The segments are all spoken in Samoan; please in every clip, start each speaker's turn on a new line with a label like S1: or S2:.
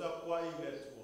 S1: Tapuai i le Atua.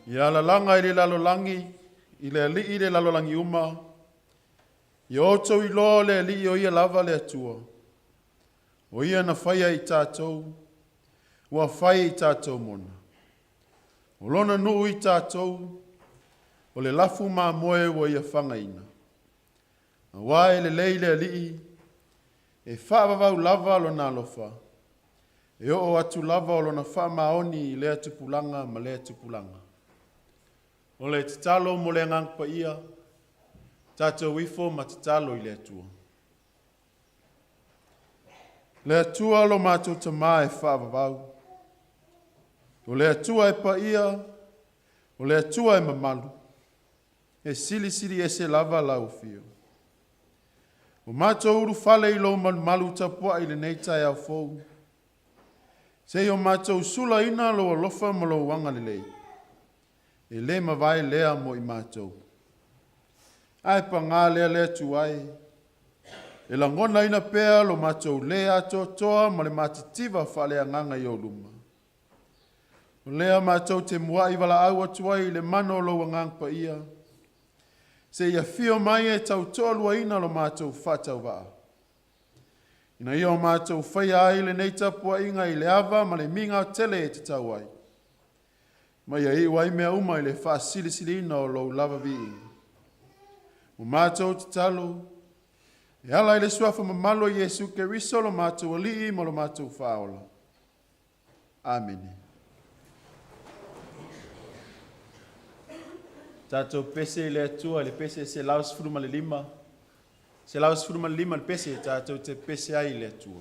S1: Ia alalaga i le lalolagi i le Alii i le lalolagi uma, ia outou iloa o le Alii o Ia lava le Atua. O Ia na faia i tatou, ua fai i tatou mona. O Lona nuu i tatou, o le lafu mamoe ua Ia fagaina. Auā e lelei le Alii, e faavavau lava Lona alofa, e oo atu lava o Lona faamaoni i lea tupulaga ma lea tupulaga. O le tatalo mo le Agaga Paia, tatou ifo ma tatalo i le Atua. Le Atua lo matou Tama e faavavau, o le Atua e paia, o le Atua e mamalu, e silisili ese lava lau afio. Ua matou ulufale i lou malumalu tapuai i lenei taeao fou, se i o matou sulaina lou alofa ma lou agalelei, e le mavae lea mo i matou. Ae paga lea le Atua e, e lagonaina pea lo matou lē atoatoa ma le matitiva faaleagaga i ou luma. O lea matou te muai valaau atu ai i le mana o lou Agaga Paia, se i afio mai e tautoaluaina lo matou faatauvaa, ina ia o matou faia ai lenei tapuaiga i le ava ma le migao tele e tatau ai, ma ia iu ai mea uma i le faasilisiliina o lou lava viiga. Ua matou tatalo e ala i le suafa mamalu o Iesu Keriso lo matou Alii ma lo matou Faaola. Amene. Tatou pese i le Atua i le pese 115, 115 le pese tatou te pese ai i le Atua.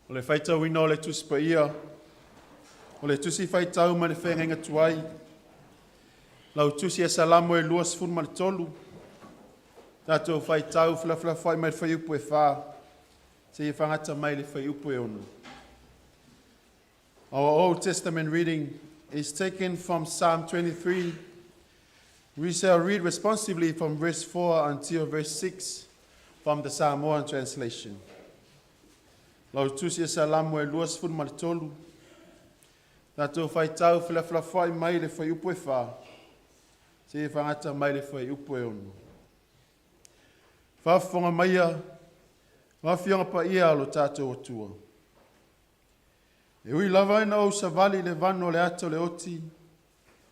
S1: O le faitauina o le Tusi Paia, o le Tusi Faitau mai le Feagaiga Tuai, lau Tusi e Salamo e 23, tatou faitau felafolafoai mai le fuaiupu e 4 seia fagata mai le fuaiupu e 6. Our Old Testament reading is taken from Psalm 23. We shall read responsively from verse 4 until verse 6 from the Samoan translation. Lau Tusi e Salamo e 23, tatou faitau felafolafoai mai le fuaiupu e 4 seia fagata mai le fuaiupu e 6. Faafofoga maia, o Afioga Paia a lo tatou Atua. E ui lava ina ou savali i le vanu o le ata o le oti,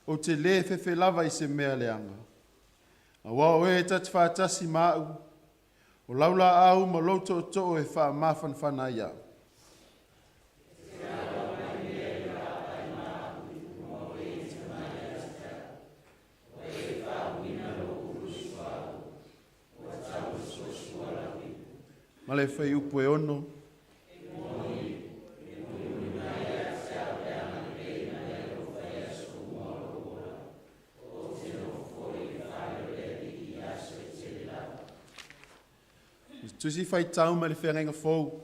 S1: ou te lē fefe lava i se mea leaga. Auā o oe ta te faatasi ma au, o lau laau ma lou tootoo e faamafanafana ai au. Ma le fuaiupu e 6. Tusi Faitau ma le Feagaiga Fou,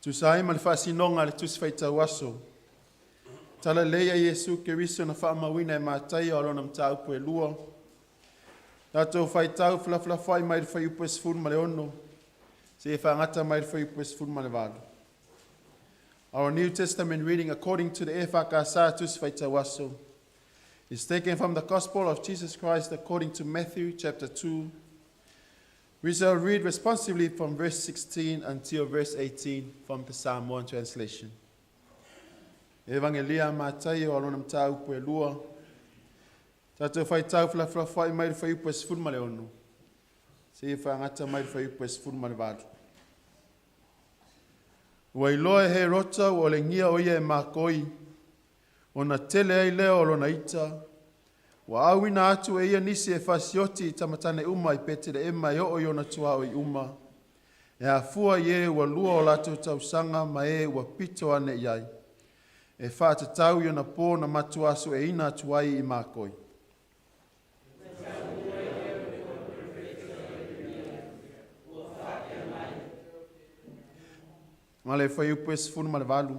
S1: tusa ai ma le faasinoga a le Tusi Faitau Aso, Talalelei a Iesu Keriso na faamauina e Mataio a lona mataupu e lua, tatou faitau felafolafoai mai le fuaiupu e 16 seia fagata mai le fuaiupu e 18. Our New Testament reading according to the EFKS Tusi Faitau Aso is taken from the Gospel of Jesus Christ according to Matthew chapter 2. We shall read responsively from verse 16 until verse 18 from the Samoan translation. Evangelia Mataio a lona mataupu e lua, tatou faitau felafolafoai mai le fuaiupu e 16 seia fagata mai le fuaiupu e 18. Ua iloa e Herota ua olegia o ia e makoi, ona tele ai lea o lona ita, ua auina atu e ia nisi e fasioti i tamatane uma i Petelehema e oo i ona tuaoi uma, e afua i e ua 2 o latou tausaga ma e ua pito ane i ai, e faatatau i ona po na matuā sueina atu ai i makoi. Ma le fuaiupu e 18.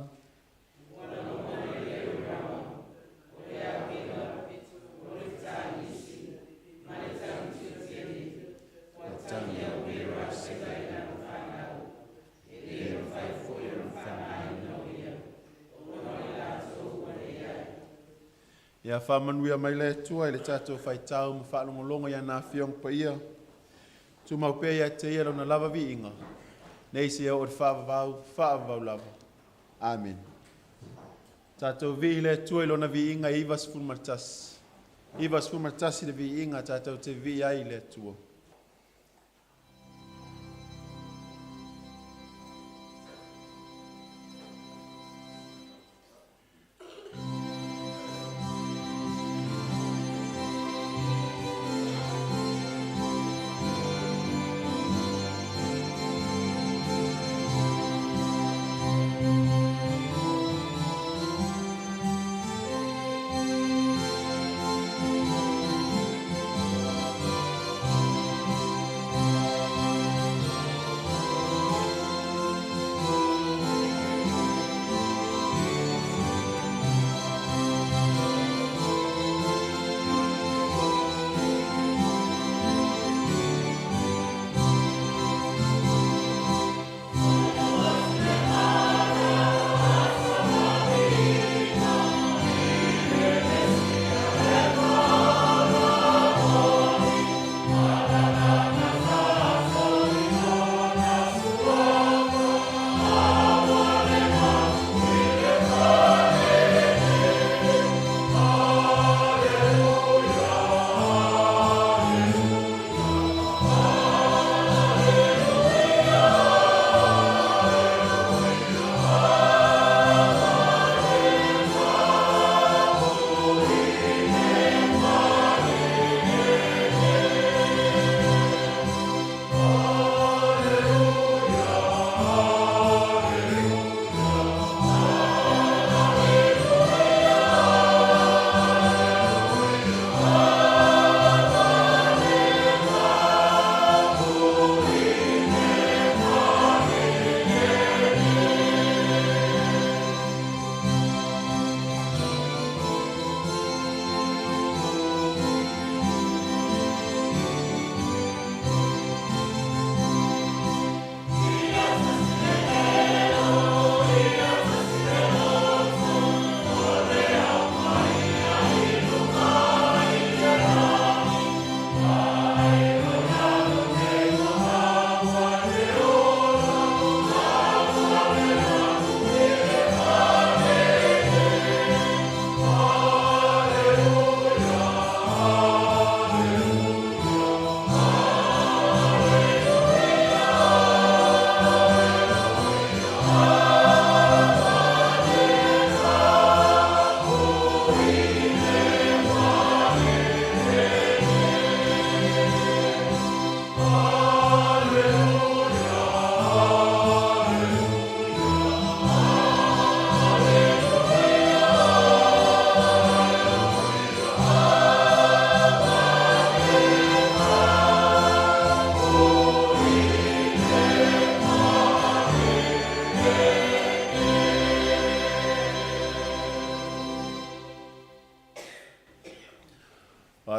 S1: Ia faamanuia mai le Atua i le tatou faitau ma faalogologo i ana Afioga Paia. Tumau pea ia te ia lona lava viiga, nei seia oo i le faavavau, faavavau lava. Amen. Tatou vii le Atua i lona viiga e 91. 91 le viiga tatou te vii ai i le Atua.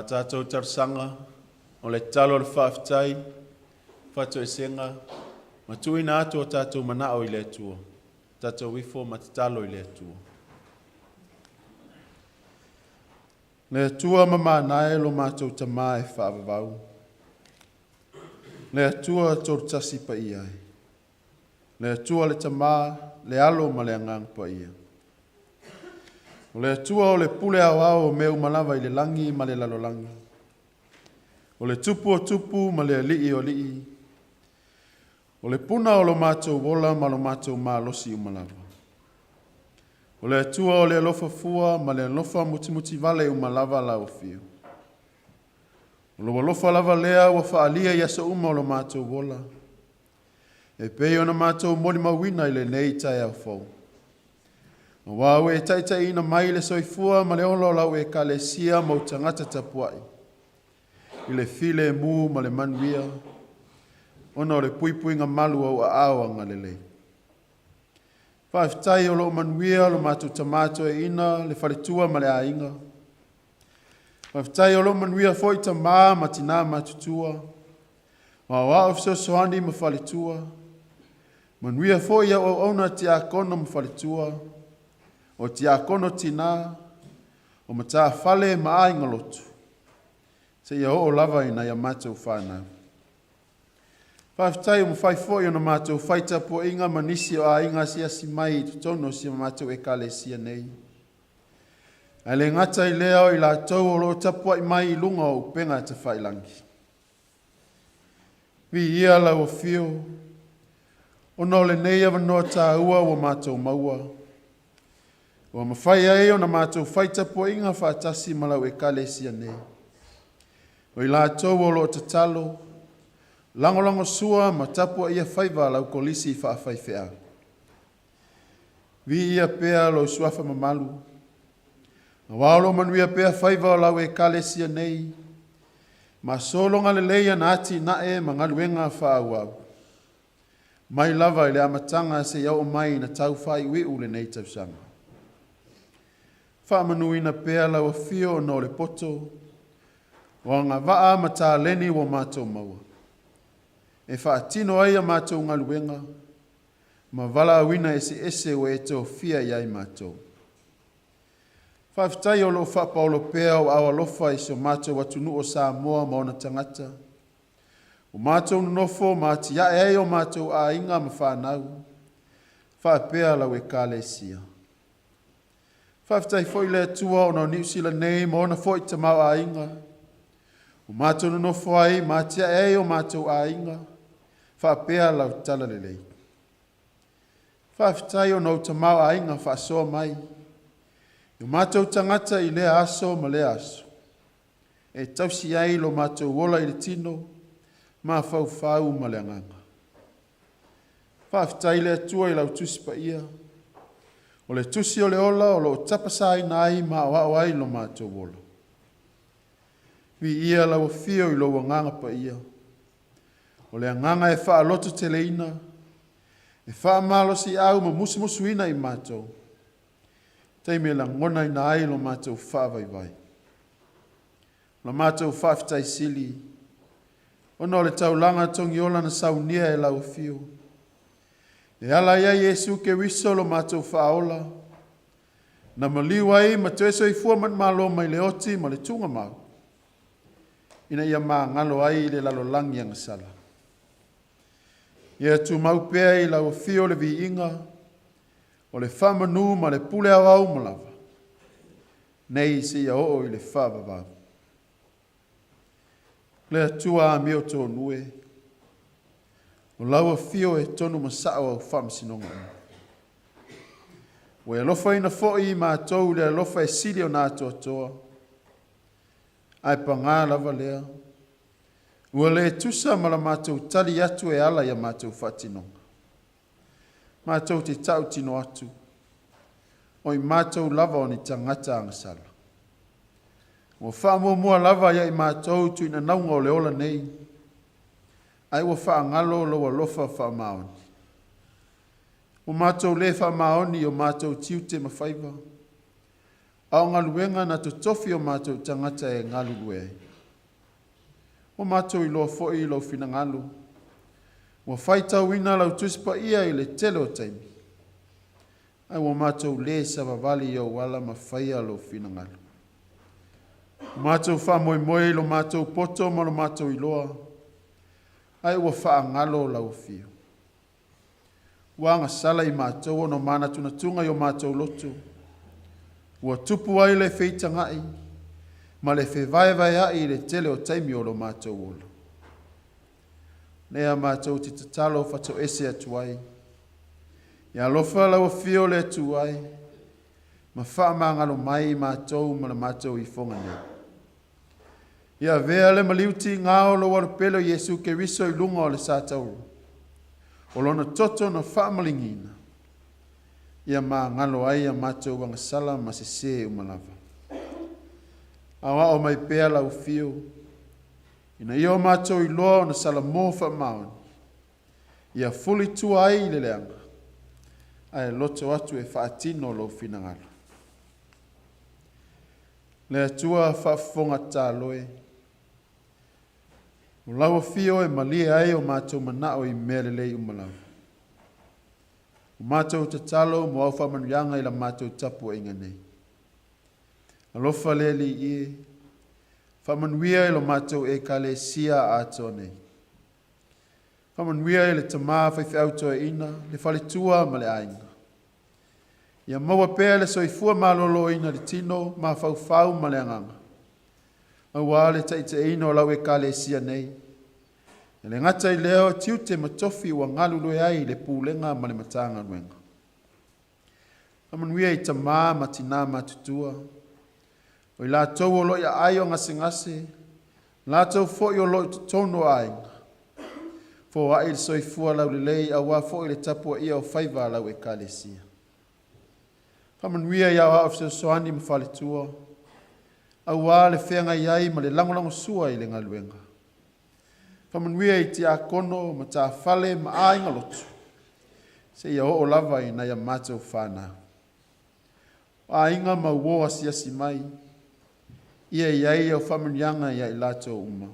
S1: A tatou talosaga, o le tatalo, o le faafetai, faatoesega ma tuuina atu o tatou manao i le Atua. Tatou ifo ma tatalo i le Atua. Le Atua mamana e lo matou Tamā e faavavau, le Atua Tolutasi paia e, le Atua le Tamā, le Alo ma le Agaga Paia. O le Atua o le pule aoao o mea uma lava i le lagi ma le lalolagi. O le tupu o tupu ma le alii o alii. O le puna o lo matou ola ma lo matou malosi uma lava. O le Atua o le alofa fua ma le alofa mutimutivale uma lava lau afio. O lou alofa lava lea ua faaalia i aso uma o lo matou ola, e pei ona matou molimauina i lenei taeao fou. Aua ua e taitaiina mai le soifua ma le ola o lau ekalesia ma ou tagata tapuai, i le filemu ma le manuia, ona o le puipuiga malu o ou aao agalelei. Faafetai o lo o manuia lo matou tama toeaina, le faletua ma le aiga. Faafetai o lo o manuia foi tamā ma tinā matutua, o aoao fesoasoani ma faletua. Manuia foi au auauna tiakono ma faletua, o tiakono tinā, o matafale ma aiga lotu, seia oo lava i nai a matou fanau. Faafetai ua mafai foi ona matou fai tapuaiga ma nisi o aiga asiasi mai i totonu o si a matou ekalesia nei. Ae le gata i lea o i latou o lo o tapuai mai i luga o upega tafailagi. Viia lau afio ona o lenei avanoa taua ua matou maua, ua mafai ai ona matou fai tapuaiga faatasi ma lau ekalesia nei. O i latou o lo o tatalo, lagolagosua ma tapuaia faiva a lau Kolisi faafaifeau. Viia pea lou suafa mamalu, aua o lo o manuia pea faiva o lau ekalesia nei, ma sologa lelei ana atinae ma galuega faaauau, mai lava i le amataga seia oo mai ina tau faaiuiu lenei tausaga. Faamanuina pea lau afio ona o le poto, o agavaa ma taleni ua matou maua, e faatino ai a matou galuega ma valaauina eseese ua e tofia i ai matou. Faafetai o lo o faapaolo pea ou aao alofa i si o matou atunuu o Samoa ma ona tagata, ua matou nonofo ma atiae ai o matou aiga ma fanau, faapea lau ekalesia. Faafetai foi le Atua ona o Niu Sila nei ma ona foi tamaoaiga, ua matou nonofo ai ma atiae ai o matou aiga, faapea lau talalelei. Faafetai ona o ou tamaoaiga faasoa mai i o matou tagata i lea aso ma lea aso, e tausi ai lo matou ola i le tino, mafaufau ma le agaga. Faafetai le Atua i lau Tusi Paia, o le tusi o le ola o lo o tapasaina ai ma aoao ai lo matou ola. Viia lau afio i lou agaga paia, o le agaga e faalototeleina, e faamalosiau ma musumusuina i matou, taimi e lagonaina ai lo matou faavaivai. O la matou faafetai sili, ona o le taulaga togiola na saunia e lau afio, e ala ia Iesu Keriso lo matou faaola, na maliu ai ma toe soifua manumalo mai le oti ma le tugamau, ina ia magalo ai le lalolagi agasala. Ia tumau pea i lau afio le viiga, o le faamanu ma le pule aoao uma lava, nei seia oo i le faavavau. Le Atua amiotonu e, o lau afio e tonu ma sao au faamasinoga uma. Ua e alofaina foi i matou i le alofa e sili ona atoatoa, ae paga lava lea, ua le tusa ma la matou tali atu e ala i a matou faatinoga. Matou te tautino atu, o i matou lava o ni tagata agasala. Ua faamuamua lava ia i matou tuinanauga o le ola nei, ae ua faagalo lou alofa faamaoni. Ua matou le faamaoni i o matou tiute ma faiva, A o galuega na totofi o matou tagata e galulue ai. Ua matou iloa foi i lou finagalo, ua faitauina lau Tusi Paia i le tele o taimi, ae ua matou lē savavali i ou ala ma faia lou finagalo. Ua matou faamoemoe i lo matou poto ma lo matou iloa, ae ua faagalo lau afio. Ua agasala i matou ona o manatunatuga i o matou loto, ua tupu ai le feitagai ma le fevaevaea'i i le tele o taimi o lo matou ola. Lea matou te tatalo fatoese atu ai, ia alofa lau afio o le Atua e, ma faamagalo mai i matou ma le matou ifoga nei. Ia avea le maliu tiga o lou Alopele o Iesu Keriso i luga o le satauro, o lona toto na faamaligiina, ia magalo ai a matou agasala ma sesē uma lava. Aoao mai pea lau afio, ina ia o matou iloa ona salamo faamaoni, ia fulitua ai i le leaga, ae loto atu e faatino lou finagalo. Le Atua faafofoga tatalo e, o lau afio e malie ai o matou manao i mea lelei uma lava. O matou tatalo mo au faamanuiaga i la matou tapuaiga nei. Alofa le Alii e, faamanuia i lo matou Ekalesia atoa nei. Faamanuia i le tamā faifeau toeaina, le faletua ma le aiga. Ia maua pea le soifua maloloina i le tino, mafaufau ma le agaga, auā le taitaiina o lau Ekalesia nei. E le gata i lea o tiute ma tofi ua galulue ai i le pulega ma le Matagaluega. Faamanuia i tamā ma tinā matutua, o i latou o lo o i aai o gasegase, latou foi o lo o i totonu o aiga. Foai le soifua laulelei auā foi le tapuaia o faiva a lau Ekalesia. Faamanuia i aoao fesoasoani ma faletua, auā le feagai ai ma le lagolagosua i le galuega. Faamanuia i tiakono, matafale ma aiga lotu, seia oo lava i nai a matou fanau. O aiga ma uō asiasi mai, ia i ai au faamanuiaga ia i latou uma.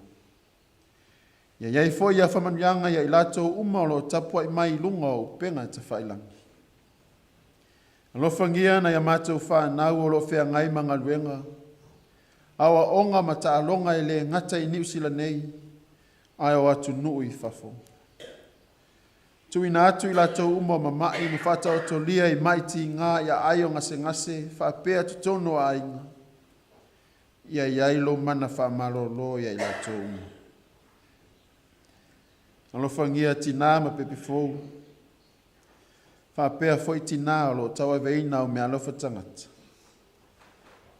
S1: Ia i ai foi au faamanuiaga ia i latou uma o lo o tapuai mai i luga o upega tafailagi. Alofagia nai a matou fanau o lo o feagai ma galuega, aoaoga ma taaloga e le gata i Niu Sila nei, ae o atunuu i fafo. Tuuina atu i latou uma o mama'i ma faataotolia i ma'i tigā i aai o gasegase faapea totonu o aiga, ia i ai lou mana faamalolo ia i latou uma. Alofagia tinā ma pepe fou, faapea foi tinā o lo o tauaveina au meaalofa tagata,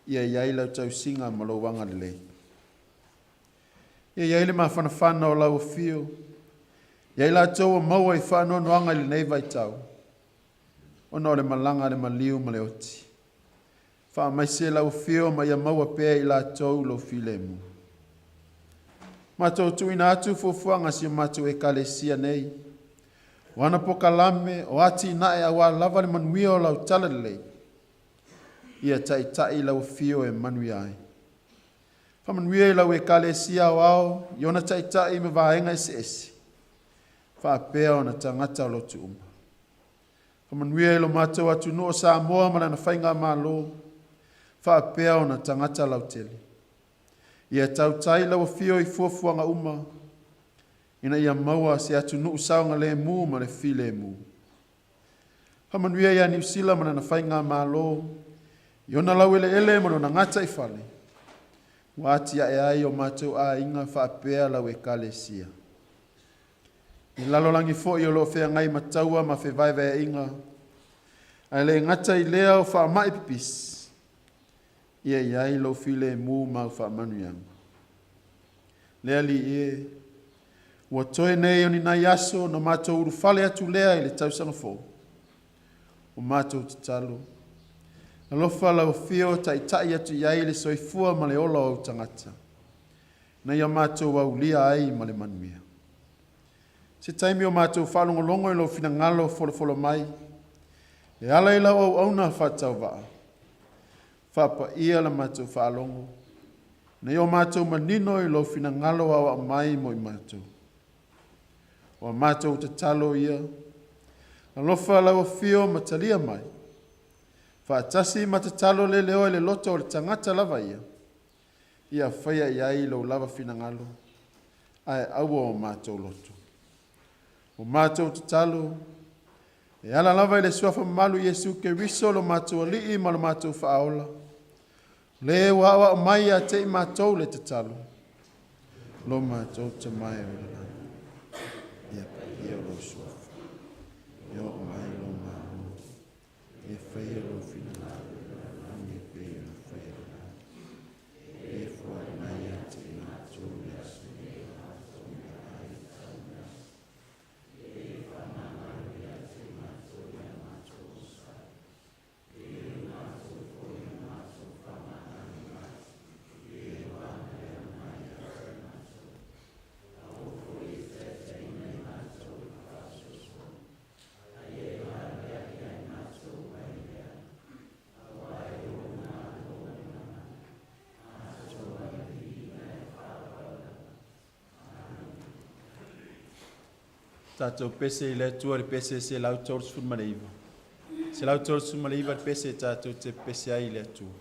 S1: ia i ai lau tausiga ma lou agalelei. Ia i ai le mafanafana o lau afio, ia i latou ua maua i faanoanoaga i lenei vaitau, ona o le malaga a le maliu ma le oti. Faamaise lau afio ma ia maua pea e i latou lou filemu. Matou tuuina atu fuafuaga a si o matou Ekalesia nei, o ana pokalame, o atinae auā lava le manuia o lau talalelei, ia taitai lau afio e manuia ai. Faamanuia i lau Ekalesia aoao, i ona taitai ma vaega eseese, faapea ona tagata o lotu uma. Faamanuia i lo matou atunuu o Samoa ma lana faigamalo, faapea ona tagata lautele. Ia tautai lau afio i fuafuaga uma, ina ia maua se atunuu saogalemu ma le filemu. Faamanuia ia Niu Sila ma lana faigamalo, i ona laueleele ma lona gataifale, ua atiae ai o matou aiga faapea lau Ekalesia. I le lalolagi foi o lo o feagai ma taua ma fevaevaeaiga, ae le gata i lea o faamai pipisi, ia i ai lou filemu ma au faamanuiaga. Le Alii e, ua toe nei o ni nai aso ona matou ulufale atu lea i le tausaga fou. O matou tatalo, alofa lau afio taitai atu i ai le soifua ma le ola o ou tagata, ina ia matou aulia ai ma le manuia. Se taimi o matou faalogologo i lou finagalo folafola mai, e ala i lau auauna faatauvaa. Faapaia la matou faalogo, ina ia o matou manino i lou finagalo aoao mai mo i matou. O a matou tatalo ia, alofa lau afio ma talia mai, faatasi ma tatalo le leoa i le loto o le tagata lava ia, ia faia i ai lou lava finagalo, ae aua o matou loto. O matou tatalo, e ala lava i le suafa mamalu Iesu Keriso lo matou Alii ma lo matou Faaola, le ua aoao mai ia te i matou le tatalo, lo matou Tama e oi le lagi, ia paia lou suafa, ia oo mai lou Malo, ia faia lou finagalo i le lalolagi e pei ona faia i le lagi. Ia foai mai ia te i matou le aso e matou meaai e tatau ona Tatou pese i le Atua i le pese 139. 139 le pese tatou te pepese ai i le Atua.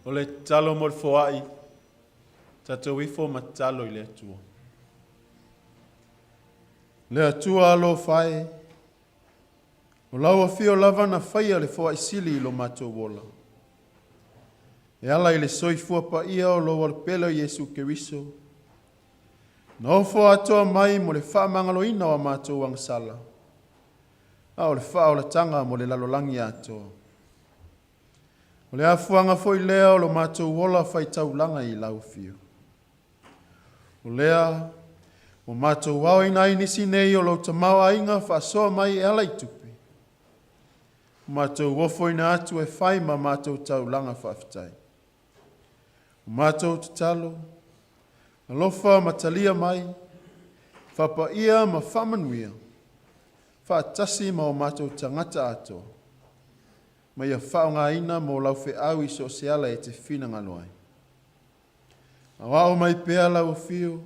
S1: O le tatalo mo le foai, tatou ifo ma tatalo i le Atua. Le Atua alofa e, o lau afio lava na faia le foai sili i lo matou ola. E ala i le soifua paia o lou Alopele o Iesu Keriso, na ofo atoa mai mo le faamagaloina o a matou agasala, a o le faaolataga mo le lalolagi atoa. O le afuaga foi lea o lo matou ola faitaulaga i lau afio. O lea ua matou aoina ai nisi nei o lou tamaoaiga faasoa mai e ala i tupe, ua matou ofoina atu e fai ma matou taulaga faafetai. O matou tatalo, alofa ma talia mai, faapaia ma faamanuia, faatasi ma o matou tagata atoa, ma ia faaaogaina mo lau feau i so o se ala e te finagalo ai. Aoao mai pea lau afio,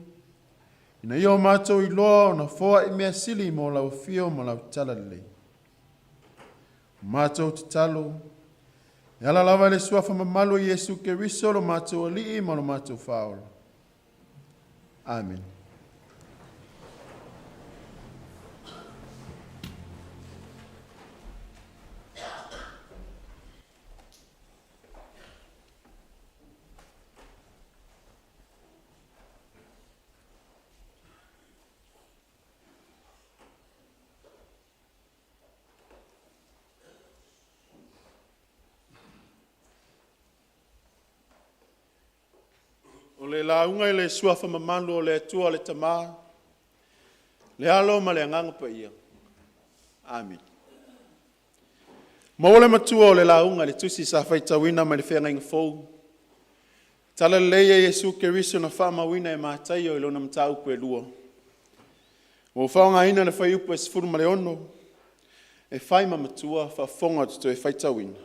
S1: ina ia o matou iloa ona foai mea sili mo lau afio ma lau talalelei. O matou tatalo, e ala lava i le suafa mamalu o Iesu Keriso lo matou Alii ma lo matou Faaola. Amene. O le lauga i le Suafa mamalu o le Atua le Tama, le Alo ma le Agaga Paia. Amene. Maua le matua o le lauga i le tusi sa faitauina mai le Feagaiga Fou, Talalelei a Iesu Keriso na faamauina e Mataio i lona mataupu e 2. Ua ou faaaogaina le fuaiupu e 16 e fai ma matua faafofoga ou te toe faitauina.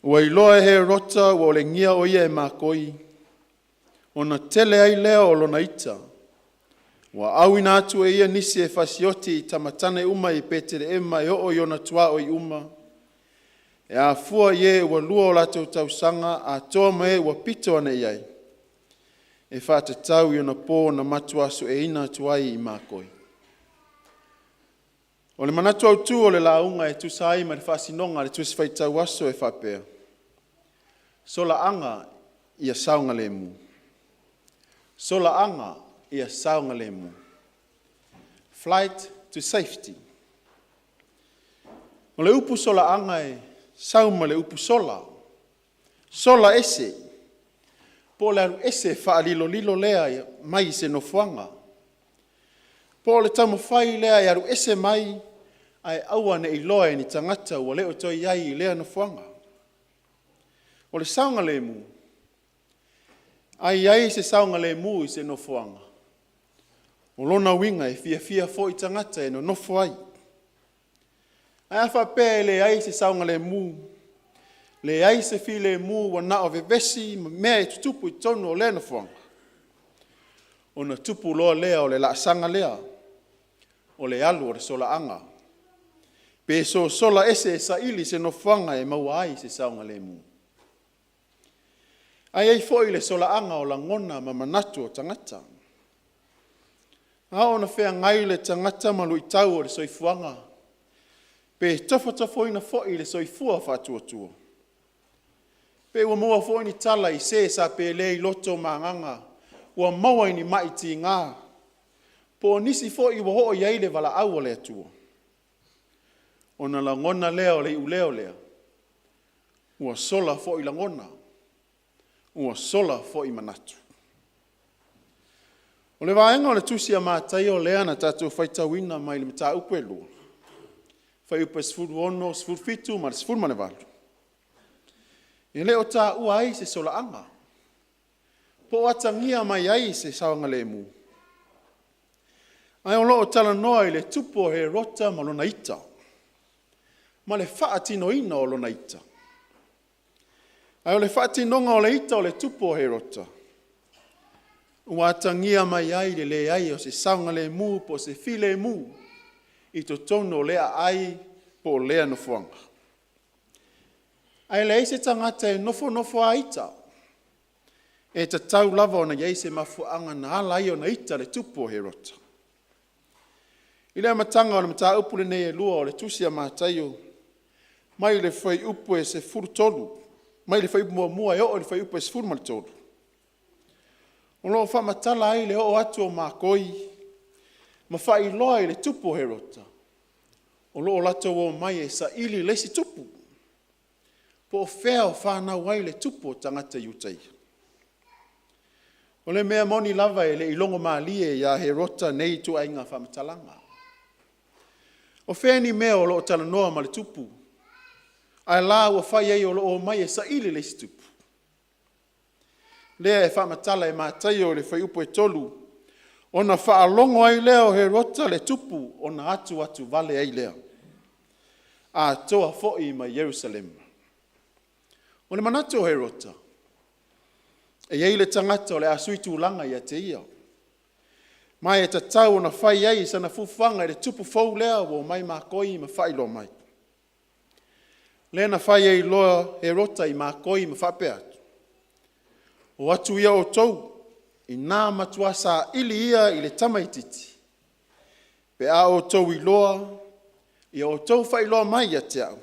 S1: Ua iloa e Herota ua olegia o ia e makoi, ona tele ai lea o lona ita, ua auina atu e ia nisi e fasioti i tama tane uma i Petelehema e oo i ona tuaoi uma, e afua i e ua lua o latou tausaga atoa ma e ua pito ane i ai, e faatatau i onapo na matuā sueina atu ai i makoi. O le manatu autu o le lauga e tusa ai ma le faasinoga a le Tusi Faitau Aso e faapea, Solaaga ia saogalemu. Solaaga ia saogalemu. Flight to safety. O le upu solaaga e sau ma le upu sola, sola ese, po o le alu ese faalilolilo lea mai se nofoaga, po o le taumafai lea e alu ese mai ae aua ne i iloa e ni tagata ua le o toe i ai i lea nofoaga. O le saogalemu, a i ai se saogalemu i se nofoaga, o lona uiga e fiafia foi tagata e nonofo ai. Ae a faapea e leai se saogalemu, leai se filemu ua na o vevesi ma mea e tutupu i totonu o lea nofoaga, ona tupu loa lea o le laasaga lea, o le alu o le solaaga, pe sosola ese e saili se nofoaga e maua ai se saogalemu. Ae i ai foi le solaaga o lagona ma manatu o tagata. A oo ina feagai le tagata ma luitau o le soifuaga, pe tofotofoina foi le soifua faatuatua, pe ua maua foi ni tala i se sa pelei loto ma agaga ua maua i ni ma'i tiga, po o nisi foi ua oo i ai le valaau a le Atua, ona lagona lea o le iuleo lea, ua sola foi lagona, ua sola foi manatu. O le vaega o le Tusi a Mataio lea na tatou faitauina mai le mataupu e 2, fuaiupu e 16, 17 ma le 18, e le o taua ai se solaaga, po o atagia mai ai se saogalemu, ae o lo o talanoa i le tupu o Herota ma lona ita, ma le faatinoina o lona ita. Ae o le faatinoga o le ita o le tupu o Herota, Ua atagia mai ai le leai o se saogalemu po o se filemu i totonu o lea aai po o lea nofoaga. Ae leai se tagata e nofonofo lava ita, e tatau lava ona i ai se mafuaaga na ala ai ona ita le tupu o Herota. I le amataga o le mataupu lenei e lua o le Tusi a Mataio mai le fuaiupu 13, mai le fuaiupu 1 e oo i le fuaiupu 13, o lo o faamatala ai le oo atu o makoi ma faailoa i le tupu o Herota, o lo o latou omai e saili le isi tupu, po o fea o fanau ai le tupu o tagata Iutaia. O le mea moni lava e le i logomalie ia Herota nei ituaiga faamatalaga. O fea ni mea o lo o talanoa ma le tupu, ae la ua fai ai o lo o omai e saili le isi tupu? Lea e faamatala e Mataio i le fuaiupu e 3, “Ona faalogo ai lea o Herota le tupu ona atuatuvale ai lea, atoa foi ma Ierusalema.” O le manatu o Herota, e i ai le tagata o le a suitulaga ia te ia, ma e tatau ona fai i ai sana fuafuaga i le tupu fou lea ua omai makoi ma faailoa mai. Lea na fai ai loa Herota i makoi ma faapea atu, “O atu ia outou ina matua saili ia i le tamaitiiti. Pe a outou iloa, ia outou faailoa mai ia te au,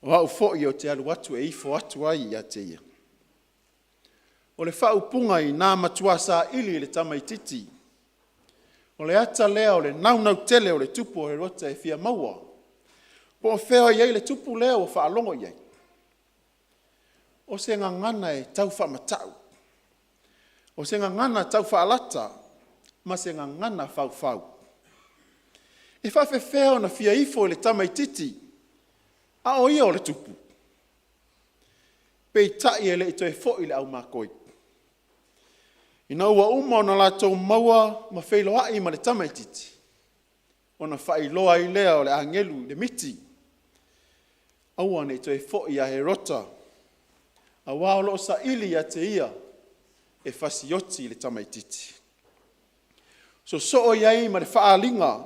S1: o au foi ou te alu atu e ifo atu ai ia te ia.” O le faaupuga ina matua saili i le tamaitiiti, o le ata lea o le naunau tele o le tupu o Herota e fia maua po o fea o i ai le tupu lea ua faalogo i ai. O se gagana e tau faamata'u, o se gagana tau faalata ma se gagana faufau. E faapefea ona fia ifo i le tamaitiiti a o ia o le tupu? Peitai e le i toe foi le au makoi. Ina ua uma ona latou maua ma feiloai ma le tamaitiiti, ona faailoa ai lea o le agelu i le miti, aua ne i toe foi ia Herota, aua o lo o saili ia te ia e fasioti le tamaitiiti. Sosoo ai ma le faaaliga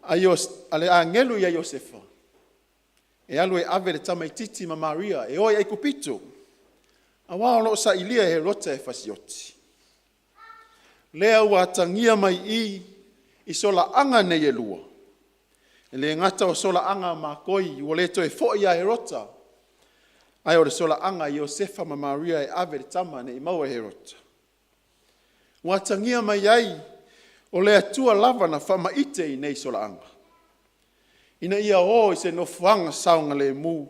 S1: a le agelu ia Iosefa, e alu e ave le tamaitiiti ma Maria e o i Aikupito, aua o lo o sailia e Herota e fasioti. Lea ua atagia mai i i, i solaaga nei e lua, e le gata o solaaga a makoi ua le toe foi ia Herota, ae o le solaaga a Iosefa ma Maria e ave le tama ne i maua e Herota. Ua atagia mai ai, o le Atua lava na faamaite i nei solaaga, ina ia o i se nofoaga saogalemu,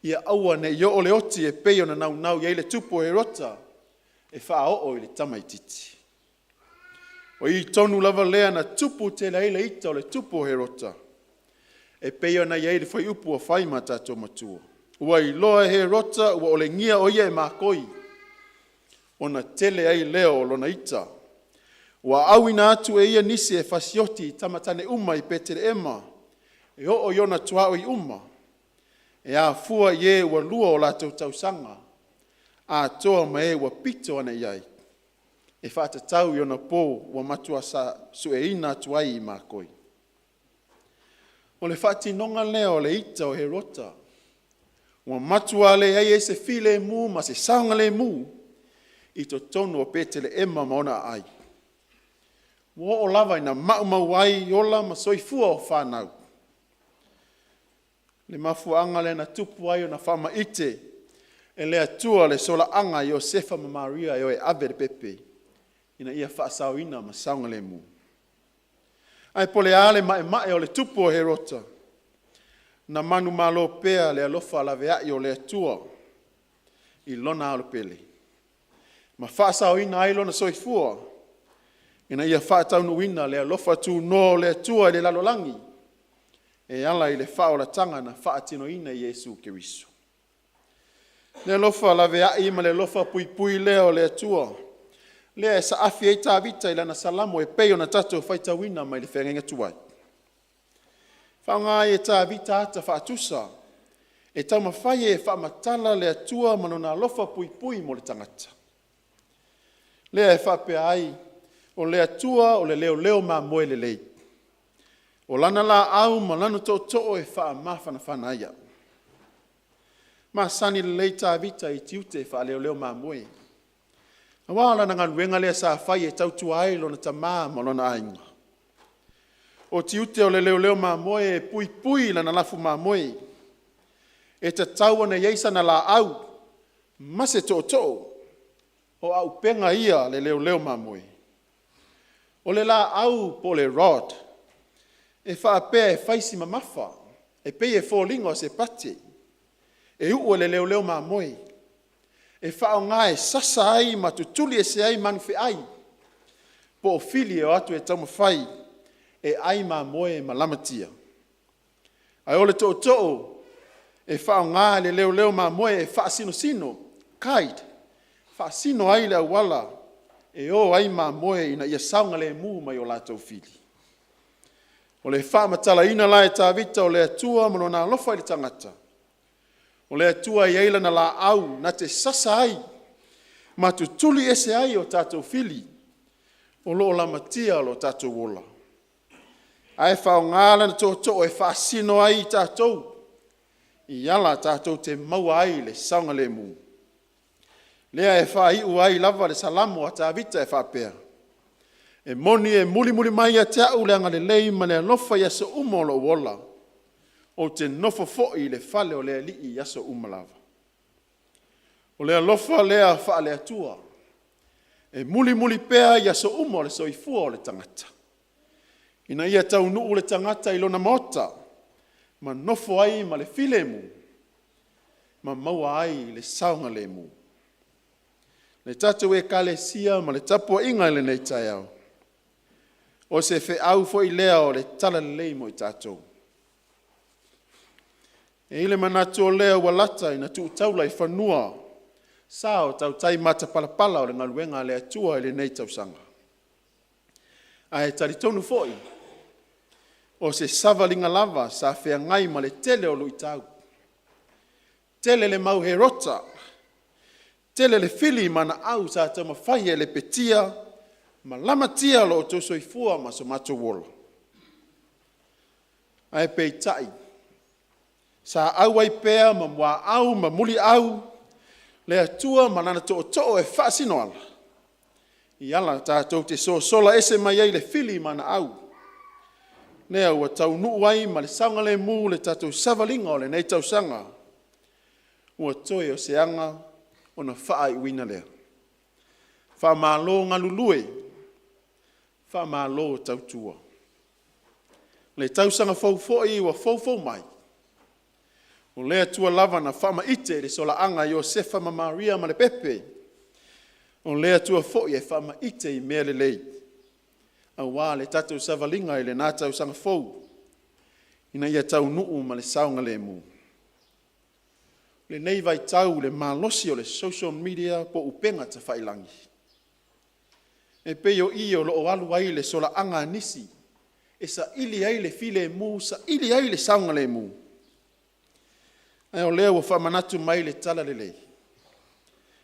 S1: ia aua ne i oo le oti e pei ona naunau i ai le tupu o Herota e faaoo i le tamaitiiti. O i tonu lava lea na tupu tele ai le ita o le tupu o Herota, e pei ona i ai le fuaiupu ua fai ma tatou matua. Ua iloa e Herota ua olegia o ia e makoi, ona tele ai lea o lona ita. Ua auina atu e ia nisi e fasioti i tama tane uma i Petelehema e oo i ona tuaoi uma, e afua i e ua lua o latou tausaga, atoa ma e ua pito ane i ai, e faatatau i onapo ua matua sueina atu ai e makoi. O le faatinoga lea o le ita o Herota, ua matua leai ai se filemu ma se saogalemu i totonu o Petelehema ma ona aai. Ua oo lava ina maumau ai ola ma soifua o fanau. O le mafuaaga lea na tupu ai ona faamaite e le Atua le solaaga a Iosefa ma Maria e o e ave le pepe ina ia faasaoina ma saogalemu. Ae po o le a le maemae o le tupu o Herota, na manumalo pea le alofa laveai o le Atua i lona alo pele, ma faasaoina ai lona soifua ina ia faataunuuina le alofa tunoa o le Atua i le lalolagi e ala i le faaolataga na faatinoina i Iesu Keriso. O le alofa laveai ma le alofa puipui lea o le Atua lea e saafi ai Tavita i lana Salamo e pei ona tatou faitauina mai le Feagaiga Tuai. Faaaoga ai e Tavita ata faatusa e taumafai ai e faamatala le Atua ma Lona alofa puipui mo le tagata. Lea e faapea ai, “O le Atua o le leoleo mamoe lelei, o Lana laau ma Lana tootoo e faamafanafana ai au.” E masani lelei Tavita i tiute faaleoleo mamoe, aua o lana galuega lea sa fai e tautua ai lona tama ma lona aiga. O tiute o le leoleo mamoe e puipui i lana lafu mamoe, e tatau ona i ai sana laau ma se tootoo, o aupega ia a le leoleo mamoe. O le laau po o le rod, e faapea e fai si mamafa, e pei e foliga o se pate, e uu e le leoleo mamoe, e faaaoga e sasa ai ma tutuli ese ai manu feai po o fili e o atu e taumafai e ai mamoe ma lamatia. Ae o le tootoo, e faaaoga e le leoleo mamoe e faasinosino, guide, faasino ai le auala e o ai mamoe ina ia saogalemu mai o latou fili. O le faamatalaina la e Tavita o le Atua ma Lona alofa i le tagata, o le Atua e i ai Lana laau na te sasa ai ma tutuli ese ai o tatou fili o lo o lamatia lo tatou ola, ae faaaoga Lana tootoo e faasino ai i tatou i ala tatou te maua ai le saogalemu. Lea e faaiu ai lava le Salamo a Tavita e faapea, “E moni e mulimuli mai ia te au le agalelei ma le alofa i aso uma o lou ola, ou te nofo foi i le fale o le Alii i aso uma lava.” O le alofa lea faale-Atua e mulimuli pea i aso uma o le soifua o le tagata, ina ia taunuu le tagata i lona maota ma nofo ai ma le filemu ma maua ai le saogalemu. Le tatou Ekalesia ma le tapuaiga i lenei taeao, o se feau foi lea o le Talalelei mo i tatou. E i ai le manatu o lea ua lata ina tuu taula i fanua sa o tautai matapalapala o le galuega a le Atua i lenei tausaga. Ae talitonu foi, o se savaliga lava sa feagai ma le tele o luitau, tele le mau hērota, tele le fili ma aau sa taumafai e lepetia ma lamatia lo outou soifua ma so matou ola. Ae peitai, sa auai pea ma muaau ma muliau le Atua ma Lana tootoo e faasino ala, i ala tatou te sosola ese mai ai le fili ma ana au, lea ua taunuu ai ma le saogalemu le tatou savaliga o lenei tausaga, ua toe o se aga ona faaiuina lea. Faamalo galulue, faamalo tautua. Le tausaga fou foi ua foufou mai, o le Atua lava na faamaite i le solaaga a Iosefa ma Maria ma le pepe, o le Atua foi e faamaite i mea lelei aua le tatou savaliga i lena tausaga fou ina ia taunuu ma le saogalemu. I lenei vaitau i le malosi o le social media po o upega tafailagi, e pei o i o lo o alu ai le solaaga a nisi e saili ai le filemu, saili ai le saogalemu, ae o lea ua faamanatu mai le Talalelei,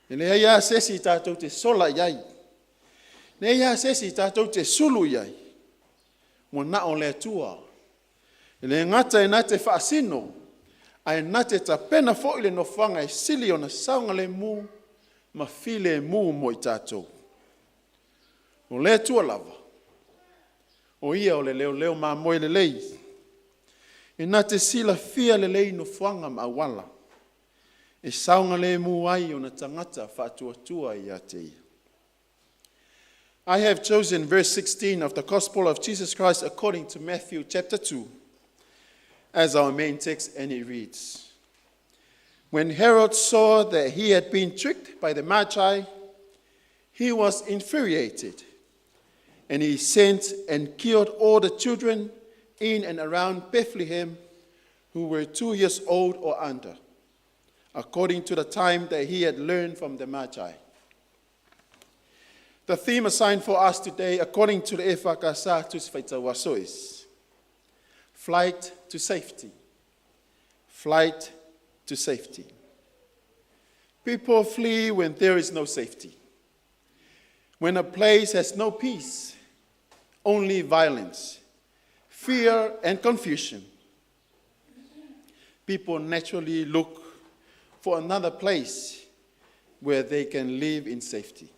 S1: e leai lava se isi tatou te sola i ai, e leai lava se isi tatou te sulu i ai, ua na o le Atua. E le gata na te faasino, ae na te tapena foi le nofoaga e sili ona saogalemu ma filemu mo i tatou. O le Atua lava, o Ia o le leoleo mamoe lelei, e na te silafia lelei nofoaga ma auala e saogalemu ai ona tagata faatuatua ia te Ia. I have chosen verse 16 of the Gospel of Jesus Christ according to Matthew chapter 2 as our main text, and it reads: When Herod saw that he had been tricked by the Magi, he was infuriated, and he sent and killed all the children in and around Bethlehem who were 2 years old or under, according to the time that he had learned from the Magi. The theme assigned for us today, according to the EFKS Tusi Faitau Aso, is Flight to Safety. Flight to Safety. People flee when there is no safety. When a place has no peace, only violence, fear, and confusion, people naturally look for another place where they can live in safety.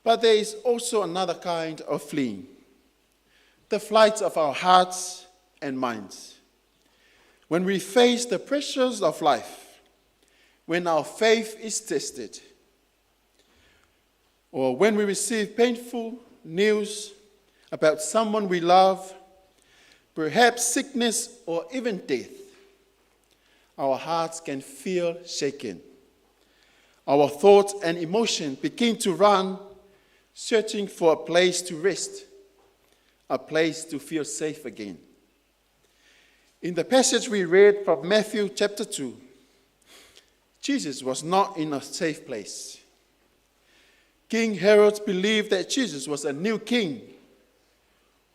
S1: But there is also another kind of fleeing the flight of our hearts and minds. When we face the pressures of life, when our faith is tested, or when we receive painful news about someone we love, perhaps sickness or even death, our hearts can feel shaken. Our thoughts and emotions begin to run, searching for a place to rest, a place to feel safe again. In the passage we read from Matthew chapter 2, Jesus was not in a safe place. King Herod believed that Jesus was a new king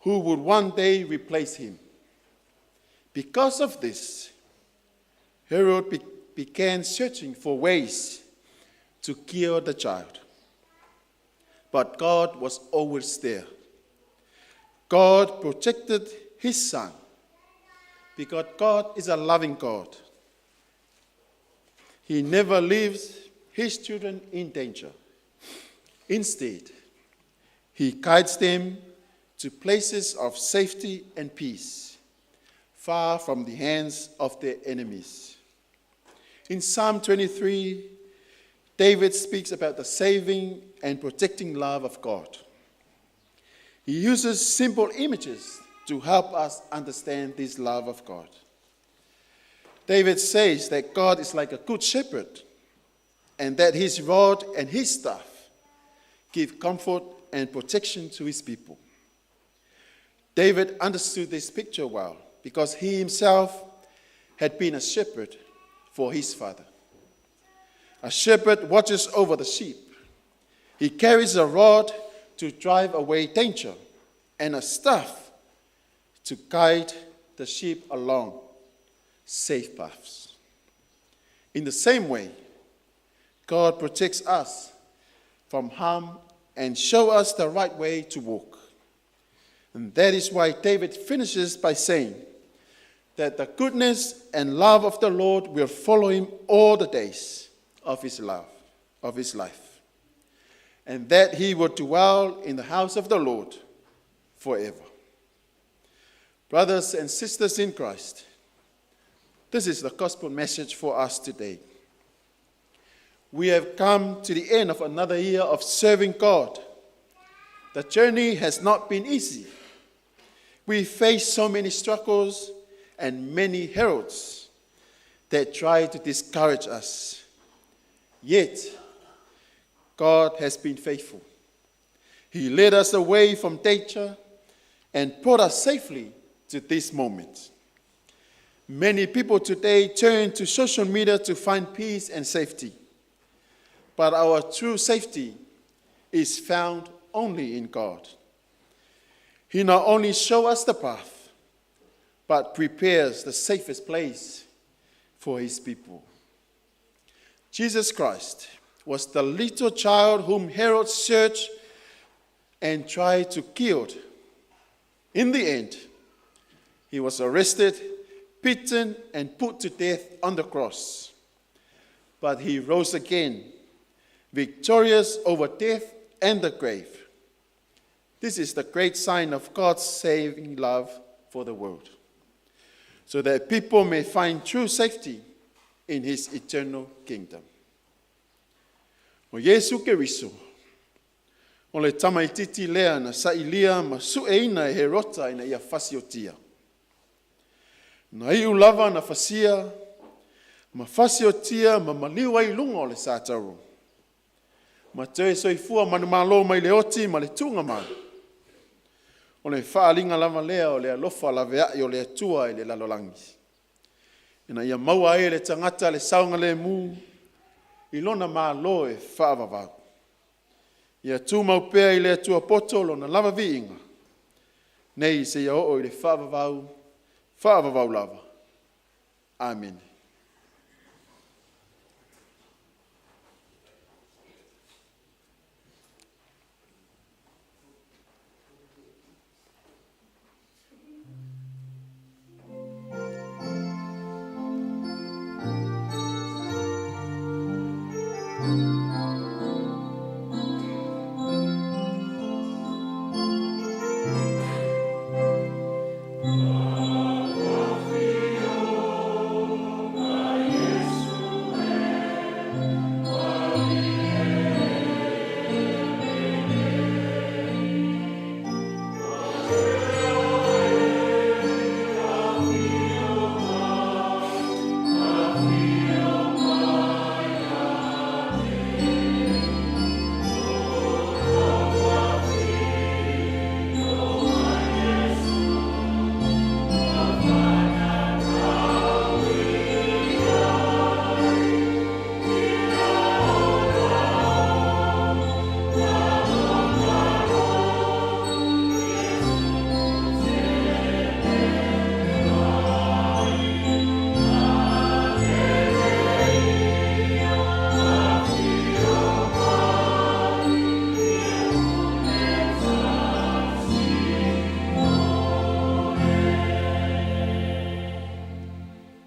S1: who would one day replace him. Because of this, Herod began searching for ways to kill the child. But God was always there. God protected his son because God is a loving God. He never leaves his children in danger. Instead, he guides them to places of safety and peace, far from the hands of their enemies. In Psalm 23, David speaks about the saving and protecting love of God. He uses simple images to help us understand this love of God. David says that God is like a good shepherd and that his rod and his staff give comfort and protection to his people. David understood this picture well because he himself had been a shepherd for his father. A shepherd watches over the sheep. He carries a rod to drive away danger and a staff to guide the sheep along safe paths. In the same way, God protects us from harm and shows us the right way to walk. And that is why David finishes by saying that the goodness and love of the Lord will follow him all the days of his love, of his life, and that he will dwell in the house of the Lord forever. Brothers and sisters in Christ, this is the gospel message for us today. We have come to the end of another year of serving God. The journey has not been easy. We face so many struggles and many Herods that try to discourage us. Yet, God has been faithful. He led us away from danger and brought us safely to this moment. Many people today turn to social media to find peace and safety. But our true safety is found only in God. He not only shows us the path, but prepares the safest place for his people. Jesus Christ was the little child whom Herod searched and tried to kill. In the end, he was arrested, beaten, and put to death on the cross. But he rose again, victorious over death and the grave. This is the great sign of God's saving love for the world, so that people may find true safety in his eternal kingdom. O Iesu Keriso, o le tamaititi lea na sailia ma sueina e Herota ina ia fasiotia. Na iu lava na fasia, ma fasiotia ma maliu ai i luga o le satauro. Ma toe soifua manumalo mai le oti ma le tuuga mai. O le faaaliga lava lea o le alofa laveai o le Atua i le lalolagi. Ina ia maua ai e le tagata le saogalemu i lona Malo e faavavau. Ia tumau pea i le Atua poto lona lava viiga, nei seia oo i le faavavau, faavavau lava. Amene.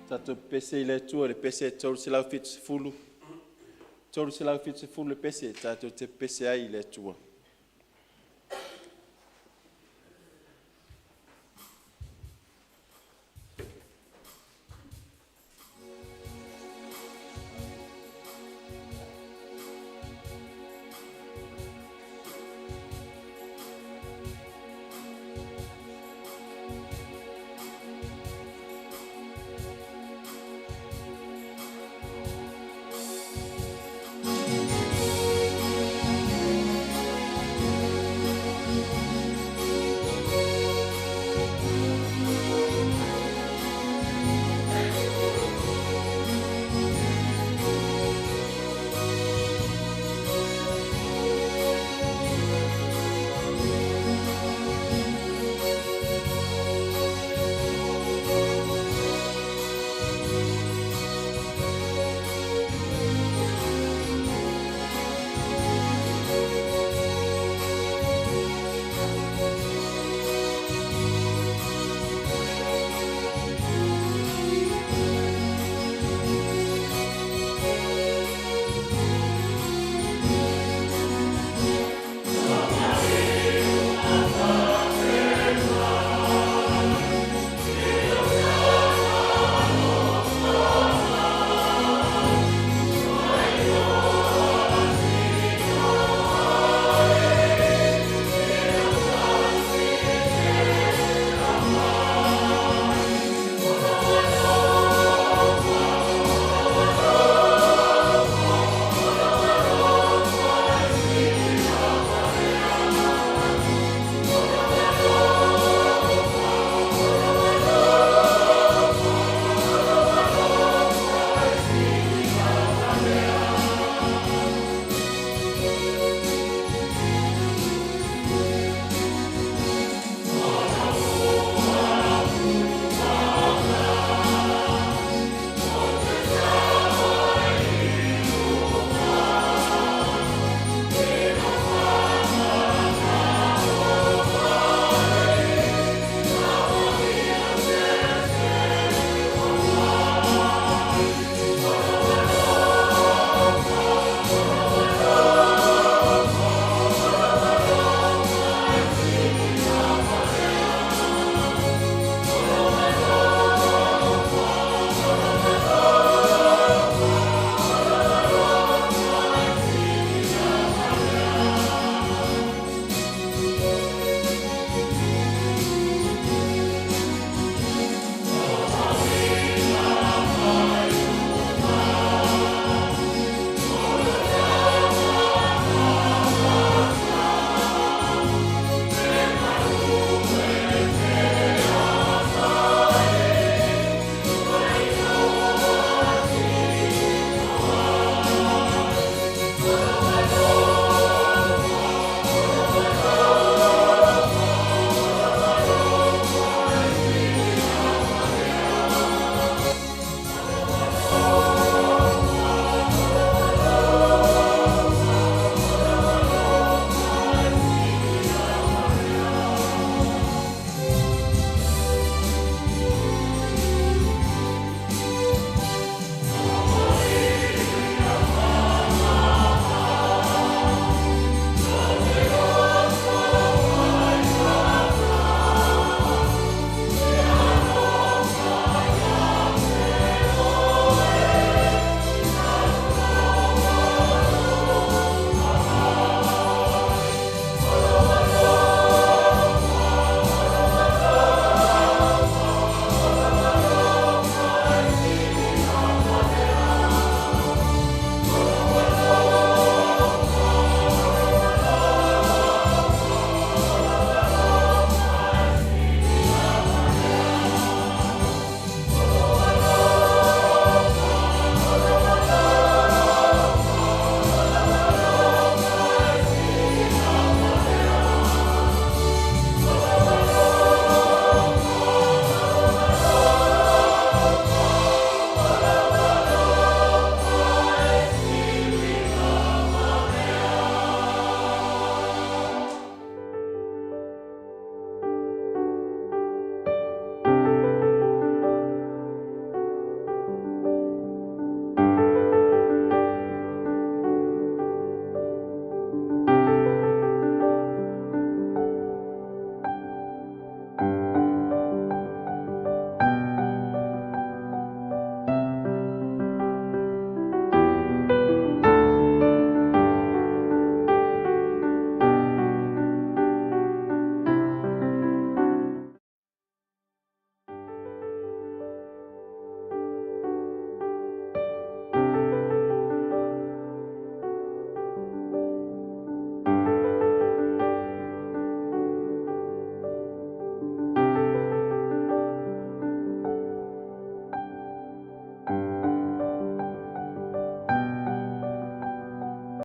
S1: Tatou pepese i le Atua i le pese 370, 370 le pese tatou te pepese ai i le Atua.